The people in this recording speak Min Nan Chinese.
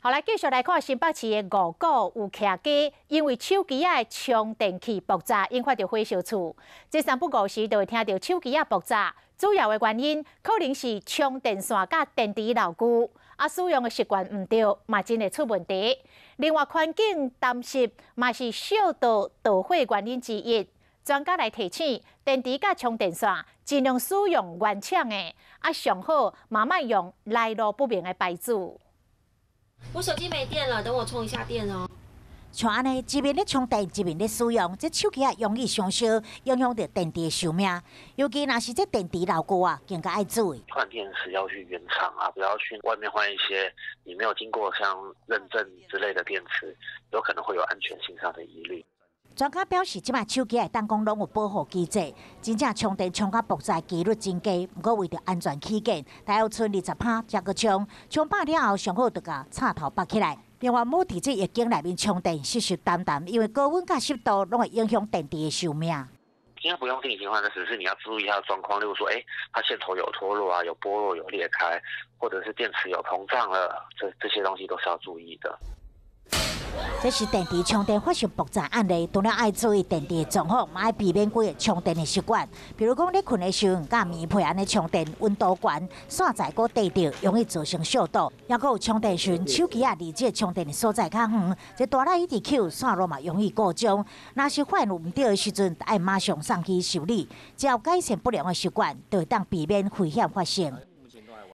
好，來繼續來看新北市的五股有徛家，因為手機仔的充電器爆炸，引發著火燒厝。這三不五時就會聽著手機仔爆炸，主要的原因可能是充電線佮電池老舊，啊，使用的習慣毋對，嘛真會出問題。另外，環境澹濕嘛是燒到導火原因之一。專家來提醒，電池佮充電線盡量使用原廠的，啊，上好嘛莫用來路不明的牌子。我手機沒電了，等我充一下電哦。像按呢，一面咧充電，一面咧使用，這手機仔容易傷燒，影響著電池的壽命。尤其若是這電池老舊啊，更加愛注意。換電池要去原廠啊，不要去外面換一些你沒有經過像認證之類的電池，有可能會有安全性上的疑慮。專家表示，這擺手機會當講攏有保護機制，真正充電充甲爆炸機率真低。毋過為著安全起見，大約賰20趴才閣充，充飽了後，上好就共插頭拔起來。另外，莫佇這逆境內面充電，濕濕澹澹，因為高溫佮濕度攏會影響電池的壽命。應該不用定期換的，只是你要注意一下狀況，例如說，它線頭有脫落啊，有剝落、有裂開，或者是電池有膨脹了，這些東西都是要注意的。這是電池充電發生爆炸案例，除了愛注意電池的狀況，嘛愛避免規个充電的習慣。比如講，你睏的時陣，佮棉被按呢充電，溫度懸，線材閣硩著，容易造成燒著。抑閣有充電時，手機仔離這個充電的所在較遠，這大力一直抾，線路嘛容易故障。若是發現有毋對的時陣，愛馬上送去修理。只要改善不良的習慣，就會當避免危險發生。